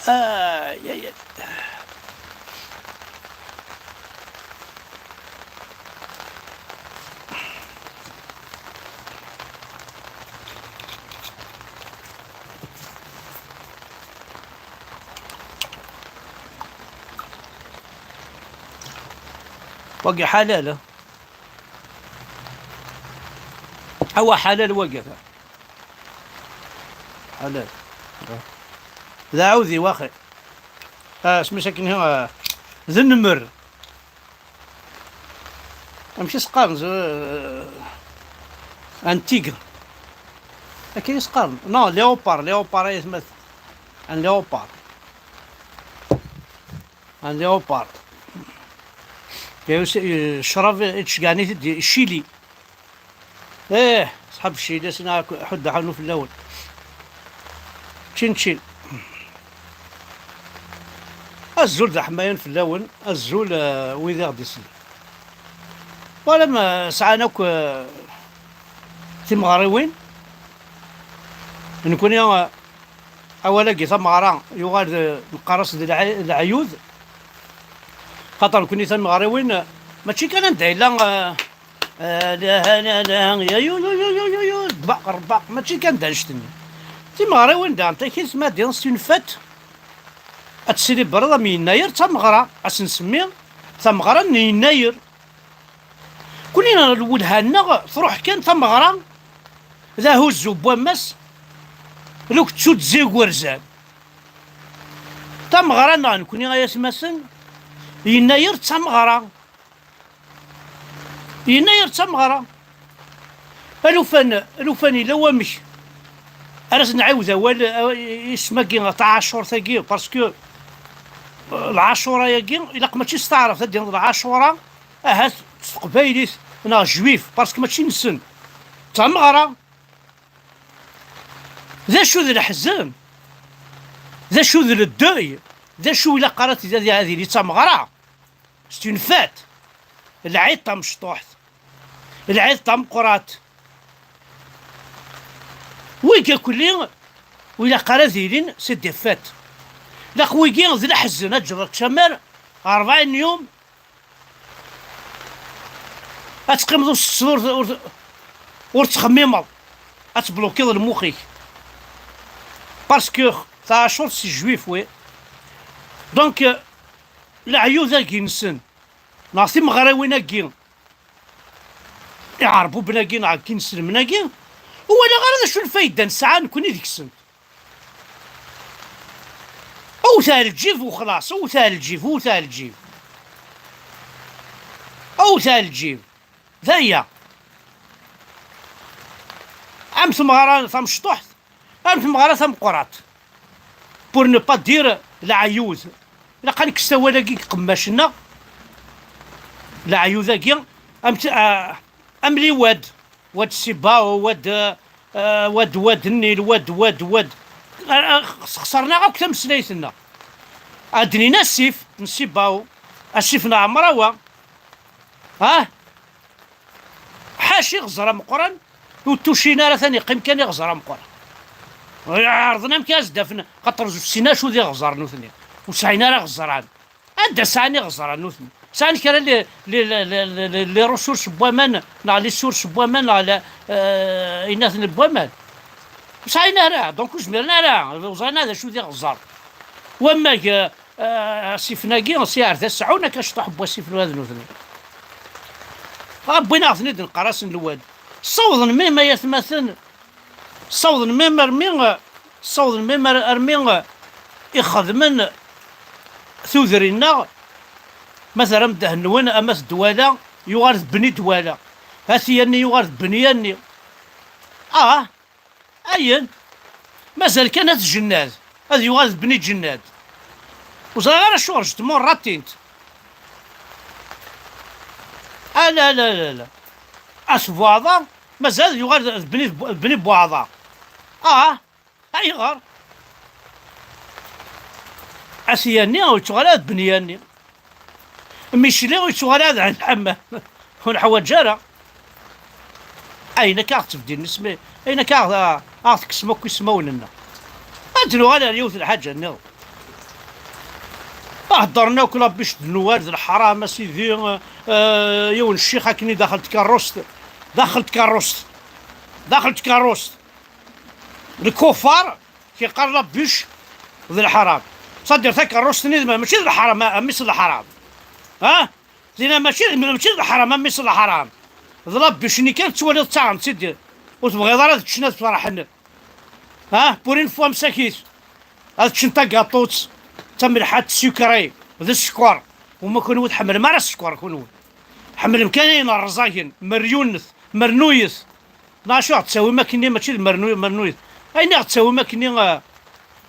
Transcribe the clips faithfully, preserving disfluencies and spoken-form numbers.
Ay, ay, ay. Wagi ḥalal, eh? Awa ḥalal wagi. Ḥalal. D aɛudiw, axi. Ah, isem-is akken, ah, d nmer. Amek i s-qqaren? Z-, un tigre. Akken i s-qqaren. Non, léopard, léopard, ay atmaten. Un léopard. Un léopard. Yeɛni s-, ccrab i d-ceggɛen-it-id Ccili. Ih, ṣṣḥab Ccili, a sina ḥudd aḥanu fell-awen. Ččin, ččin. Azul d aḥmayan fell-awen, azul, eh, wid i ɣ-d-isellen. Wala ma sɛan akk, eh, timeɣriwin, nekkni, eh, awal-agi tameɣra yuɣal d, neqqar-as d lɛi-, leɛyud, xaṭer nekkni timeɣriwin, eh, mačči kan anda yella, eh, eh, la, la, la, ya, yu, yu, yu, yu, yu, yu, ḍbaq, ṛebaq, mačči kan d annect-nni. Timeɣriwin daɣen, takit ma d-, c'est une fête, ad tessilibreḍ am Yennayer d tameɣra, ad s-nsemmi tameɣra n Yennayer. Kuni lwelha-nneɣ truḥ kan tameɣra d ahuzzu n wammas, luk d tuddza n yigerzan. Tameɣra-nneɣ nekni ay atmaten, Yennayer d tameɣra. Yennayer d tameɣra. Alufan, alufan yella wamek ara s-nɛiwed awal, eh, isem-agi, taɛacurt-agi, parce que, eh, lɛacura-agi, ilaq mačči s taɛrabt ad d-tiniḍ lɛacura, ahat s teqbaylit neɣ juif, parce que mačči nsen. D tameɣra. D acu d leḥzen? D acu d le deuil? D acu ilaq ara t-, ad, ad yili d tameɣra? C'est une fête. Lɛid tamecṭuḥt. Lɛid tameqqrant. Wigi akk-nni ur ilaq ara ad ilin, c'est des fêtes. Ilaq wigi d leḥzen, ad ǧǧeḍ ččamar rebɛin yum, ad teqqimeḍ ur tettetteḍ, ur, ur, ur tettxemmimeḍ. Ad teblukiḍ lmux-ik. Parce que taɛacurt c'est juif, oui. Donc, euh, leɛyud-agi-nsen, neɣ timeɣriwin-agi, iɛerbuben-agi neɣ akken iselmen-agi, ur walaɣ ara d acu lfayda nesɛa nekni deg-sen. Awet ar lǧib u xlaṣ, awet ar lǧib, awet ar lǧib. Awet ar lǧib. D aya. Am tmeɣra tamecṭuḥt, am tmeɣra tameqqrant. Pour ne pas dire leɛyud. Ilaq ad nekkes awal-agi deg iqemmac-nneɣ. Leɛyud-agi, am t-, ah, am liwad. Wad Sibao, wad, ah, wad, wad Nnil, wad, wad, wad. Ah, ah, xesren-aɣ akk tameslayt-nneɣ. Ad d-nin asif n Sibao, asif n Ɛemrawa. Ah? Ḥaca iɣzer ameqqran, ur tucin ara, atan yeqqim kan iɣzer ameqqran. Ɛerḍen amek ad as-d-afen, xaṭer ur sin acu d iɣzer nutni. Ur sɛin ara ɣezran. Anda sɛan iɣezran nutni? Sɛan kra li, li, li, li, li, li, li ressources n waman, neɣ li sources n waman, neɣ la, euh, inaten n waman. Ur sɛin ara, donc ur zmiren ara, ur ẓrin ara d acu d iɣzer. Wamma g-, Ah, asifen-agi, si Ɛerda Sɛun, akka cṭuḥ n wasifen ad nutni. Ah, wwin-aɣ-ten-id, neqqar-asen lwad. Ssawḍen même ay atmaten, ssawḍen même armi, ssawḍen même ar-, armi ixedmen tudrin-nneɣ, ma terram ddehn-nwen, ama d Dwala, yuɣal d Bni Dwala. Hati yanni yuɣal d Bni yanni. Ah! Ayen? Mazal kan ad tjennad. Ad yuɣal d Bni Jennad. Ur ẓriɣ ara acuɣer jetmur ratint. Ala, ala, ala, ala. Asbuɛḍa, mazal ad yuɣal d Bni, d Bni Buɛḍa. Ah, ayɣer? Asiyanni ur yettuɣal ara d Bni yanni. Micli ur yettuɣal ara d Ɛli Ḥamam. Ur neḥwaǧ ara. Ayen akka aɣ-ttbeddilen ismi, ayen akka aɣ-, aɣ-tekksem akk ismawen-nneɣ. Ad d-nuɣal ar yiwet n lḥaǧa nniḍen. Heddren akk la bûche de Noël d leḥram, a sidi, eh, yiwen ccix akken i daxel tkerrust, daxel tkerrust, daxel tkerrust. Lkufar, kiqqar la bûche d leḥram. C'est-à-dire takerrust-nni d ma-, mačči d leḥram, a, a mmi-s d leḥram. Ha? Dinna mačči d, mačči d leḥram, a mmi-s d leḥram. D la bûche-nni kan tettwaliḍ ttaɣen-tt-id. Ur tebɣiḍ ara ad ččen ad ferḥen. Ha? Pour une fois msakit. Ad ččen tagaṭut d tamelḥant sucrée, d sskeṛ. Uma kunwi ur tḥemmlem ara sskeṛ kunwi. Tḥemmlem kan ayen rẓagen, meryunet, mernuyet. Neɣ acu ɣ-d-tawim akkenni mačči d mernu-, mernuyet. Ayen i ɣ-d-tawim akkenni, eh,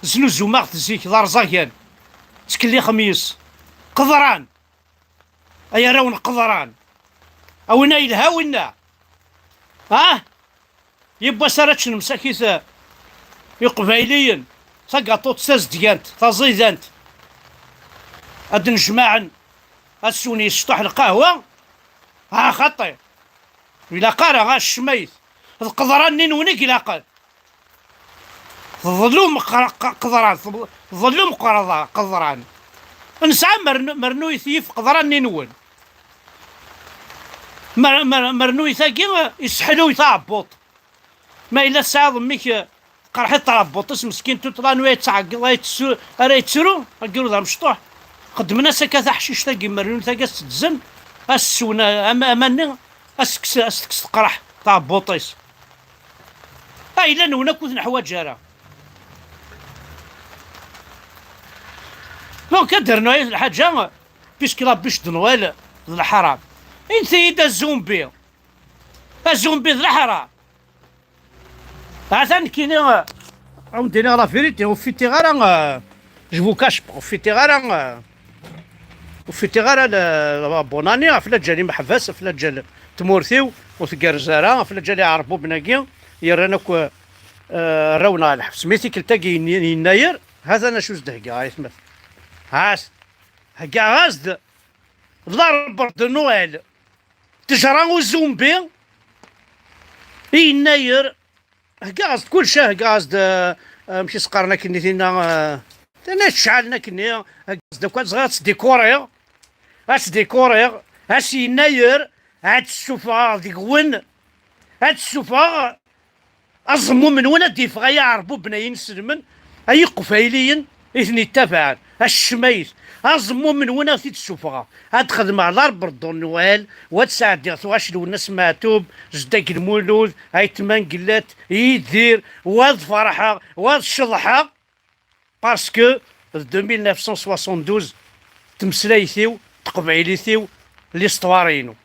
znuzumeɣ-t zik, d arẓagan. Ttkellixem yes. Qeḍran. Ay arraw n qeḍran. A winna yelha winna. Ha? Yiwwas ara ččen msakit, eh, iqbayliyen. Tagaṭut tazedgant, taẓidant. Ad d-nejmaɛen, ad swen yesṭuḥ lqahwa. Ha xaṭi. Ilaq ara, ha ccmayt. D qeḍran-nni-nwen i ilaqen. Tḍellum qeḍran, tḍellum qeḍran. Nesɛa mernu-, mernuyet yif qeḍran-nni-nwen. Mer-, mer-, mernuyet-agi, eh, isseḥluy taɛebbuḍt. Ma yella tesɛiḍ mmi-k, eh, qerḥit taɛebbuḍt-is meskin, tutla anwa yettɛeggiḍ, ay tessu-, ara yettru, ayyur d amecṭuḥ. Xedmen-as akka taḥcict-agi, mernuyet-agi ad s-tt-ddzen, ad s-swen, eh, am-, aman-nni, ad s-tekkes, ad s-tekkes teqreḥ taɛebbuḍt-is. Ayla-nwen akk ur t-neḥwaǧ ara. Donc, ad d-rnu yiwet lḥaǧa, puisque la bûche de Noël d lḥaram. Init-iyi-d azumbi. Azumbi d lḥaram. Atan nekkini, euh, ad wen-d-iniɣ la vérité, ur fitiɣ ara, euh, je vous cache pas, ur fitiɣ ara, euh, ur fitiɣ ara le, le, bonne année, ɣef la ǧǧan imeḥbas, ɣef la ǧǧan tmurt-iw, ur tgerrez ara, ɣef la ǧǧan iɛerbuben-agi, yerran akk, euh, arraw-nneɣ ɣer lḥebs. Mi tikkelt-agi yenni-, yennayer, ha-t-an acu s-d-heggaɣ, aytma. Ha-t, heggaɣ-as-d, d l'arbre de Noël. Ttejra uzumbi i yennayer, heggaɣ-as-d kullec, heggaɣ-as-d, eh, amek i s-qqaren akkenni tinna, eh, tinna yettceɛlen akkenni, heggaɣ-as-d akk ad ẓriɣ ad tt-dikuriɣ, ad tt-dikuriɣ, ad s-yennayer, ad tt-ssufɣeɣ deg-wen, ad tt-ssufɣeɣ. Aẓemmum-nwen ad d-yeffeɣ ay aɛerbuben ay inselmen, ay iqbayliyen i ten-ittabaɛen, a ccmayt, aẓemmum-nwen ad t-id-ssufɣeɣ. Ad xedmeɣ l'arbre de Noël, u ad sɛeddiɣ tuɣac n Lwennas Meɛtub, Zeddak Lmulud, Ayt Mangellat, Yidir, u ad ferḥeɣ, u ad ceḍḥeɣ. Parce que de mille neuf cent soixante-douze, tmeslayt-iw, teqbaylit-iw, l'histoire-inu.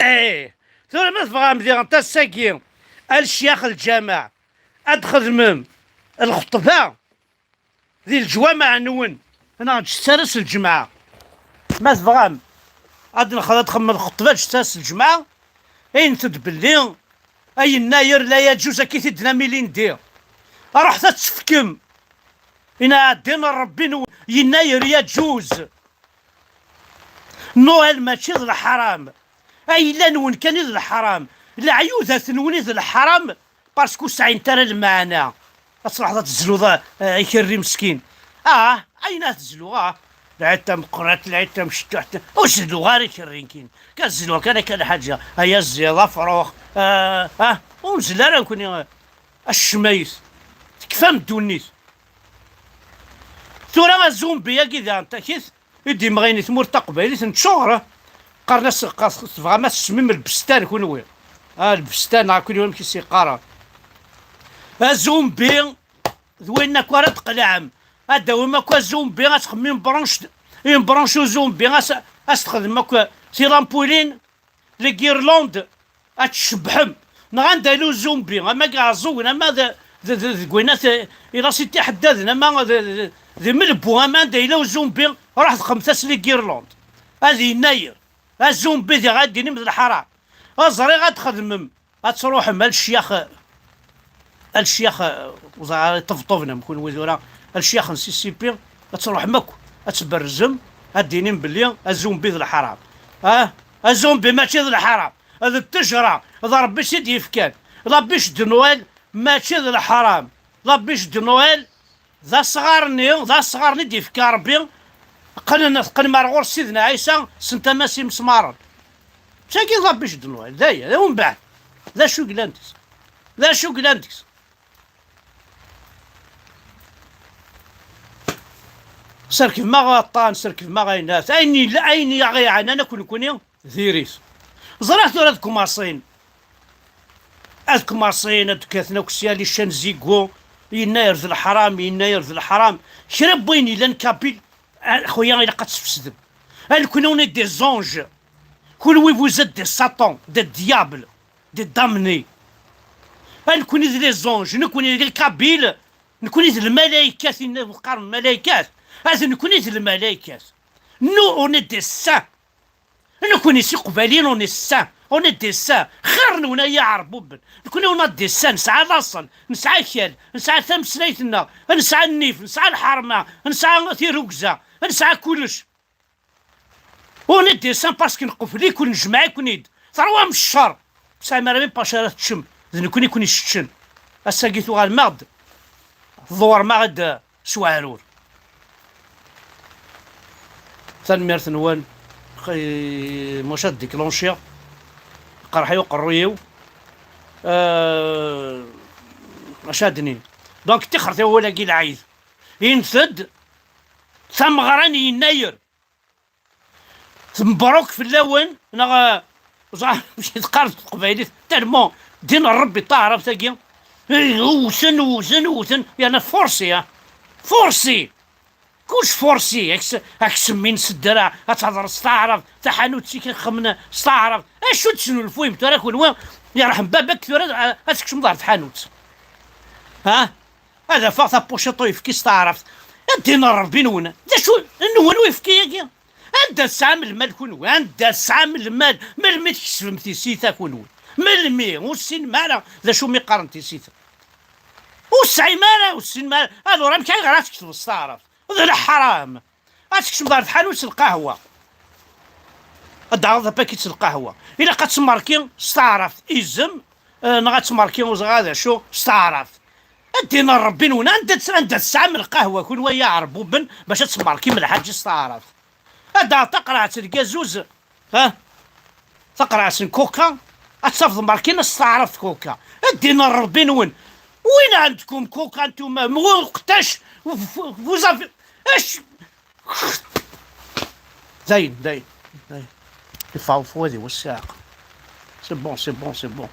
Eh, tura ma tebɣam diɣen ass-agi, a lecyax lǧameɛ, ad txedmem lxeṭba di leǧwameɛ-nwen, neɣ ǧǧet ara s lǧemɛa. Ma tebɣam ad nexdem, ad txemmem lxeṭba ǧǧet ara s lǧemɛa, init-d belli a yennayer la yaǧuz, akka i t-id-tenna Milindi. Ruḥet ad tefkem. Ina ɛeddin Ṛebbi n yennayer yaǧuz. Noël mačči d leḥram. Ayla-nwen kan i d leḥram. Leɛyudat-nwen i d leḥram. Parce que ur sɛint ara lmeɛna. Ad truḥeḍ ad tezluḍ, a, a, ikerri meskin. Ah, ayen ad tezluɣ, ah. Lɛid tameqqrant, lɛid tamecṭuḥt. Ur zelluɣ ara ikerri-nkin. Kan zelluɣ kan akka lḥaǧa. Ay aziḍ, afrux. Ah, ah, ur nzel ara nekkni, ah, a ccmayt. Tekfam ddunit. Tura azumbi-agi daɣen takit, i d-imɣin i tmurt taqbaylit n ččur, qqaren-as, qqar-, tebɣam ad tesmim lbestan kunwi. Ah, lbestan, neɣ kunwi amek i s-yeqqar. Azumbi, d wayen akk ara d-tqelɛem. Ad d-tawim akk azumbi, ad txemmem branche, une branche uzumbi, as-, as-, txedmem akk tilampulin, les guirlandes, ad tcebbḥem. Neɣ anda yella uzumbi, ama deg Iɛeẓẓugen, ama d, d, d, deg wayen at, i las itiḥeddaden, ama d, d, d imelbu, ama anda yella uzumbi, ruḥ txedmet-as les guirlandes. Ad yennayer. Azumbi diɣ ad d-inim d lḥaram. Ad ẓriɣ ad txedmem, ad truḥem a lecyax, a lecyax, ur ẓriɣ ara iṭebṭuben am kunwi tura, a lecyax n C C P, ad truḥem akk, ad tberrzem, ad d-inim belli azumbi d leḥram. Ah, azumbi mačči d leḥram, d ttejra, d Ṛebbi i s-id-yefkan. La bûche de Noël mačči d leḥram. La bûche de Noël d asɣar-nni, d asɣar-nni d-ifka Rebbi, qqnen, teqqnem ar ɣur Sidna Ɛisa, sent-am-as imesmaren. Tagi d la bouche de Noël, d aya, d umbeɛd. D acu yellan deg-s? D acu yellan deg-s? Serkbem-aɣ aṭṭan, serkbem-aɣ ayennat. Ayen yella, ayen i aɣ-yeɛnan akk nekkni, diri-t. Ẓriɣ tura ad kumaṣin. Ad kumaṣin, ad d-kkaten akk sya les chaînes Zigo, yennayer d leḥram, yennayer d leḥram. Kra n wayen yellan kabyle, a, xuya, ilaq ad tesfesdem. A, nekkni on est des anges. Kunwi vous êtes des satans, des diables, des damnés. A, nekkni d les anges, nekkni d lkabyle, nekkni d lmalaykat, yenna qqaren lmalaykat. A, d nekkni d lmalaykat. Nous, on est des saints. Nekkni s iqbayliyen, on est saints, on est des saints. Xir-nwen ay iɛerbuben. Nekkni on a des saints, nesɛa laṣel, nesɛa akal, nesɛa tameslayt-nneɣ, nesɛa nnif, nesɛa lḥerma, nesɛa tirrugza, nesɛa kullec. On est des saints parce que nqubel-iken, nejmeɛ-iken-id. Terwam ccer. Ur tesɛim ara même pas acu ara teččem. D nekkni i ken-iseččen. Ass-agi tuɣalem-aɣ-d. Tḍewrem-aɣ-d s weɛrur. Tanemmirt-nwen. Xi-, maca ad déclenchiɣ. Qerḥ-iw uqerruy-iw. Euh, acu ad d-nini? Donc, tixret i wawal-agi lɛid. Init-d tameɣra n yennayer. Mebruk fell-awen, neɣ, euh, ẓer amek i teqqar s teqbaylit, tellement, ddin n Rebbi taɛrabt-agi, eh, wten, wten, wten, yerna forcé, ah. Forcé. Kullec forcé, ak s-, ak semmin s ddreɛ, ad thedreḍ s taɛrabt, taḥanut-ik ad xemmen s taɛrabt. Acu tesnulfuyem tura kunwi? Yerḥem baba-k tura, a-, ad tkecmeḍ ɣer tḥanut. Ha? Ad afeɣ tapuciṭ uyefki s taɛrabt. A ddin n Rebbi-nwen. D acu nwen uyefki-agi? Anda tesɛam lmal kunwi? Anda tesɛam lmal? Melmi tkesbem tisita kunwi? Melmi? Ur tessinem ara d acu mi qqaren tisita. Ur tesɛim ara, ur tessinem ara. Ad ur amek ayɣer ad tkesbem s taɛrabt? D leḥram. Ad tkecmeḍ ɣer tḥanut n lqahwa. Ad d-taɣeḍ apakit n lqahwa. Ilaq ad tmerki s taɛrabt. Izem, eh, neɣ ad tmerki ur ẓriɣ d acu s taɛrabt. A ddin n Rebbi-nwen, anda tt-, anda tesɛam lqahwa kunwi ay iɛerbuben bac ad tmerkim lḥaǧa s taɛrabt? Ad d-taɣeḍ taqerɛet n lgazuz, ha? Taqerɛet n coca, ad tafeḍ merkin s taɛrabt coca. A ddin n Rebbi-nwen. Win عندكم coca انتم, مغول قتاش, vous, vous avez, ايش؟ داين، داين، داين. يفاوفوا هذه والساق. C'est bon, c'est bon, c'est bon.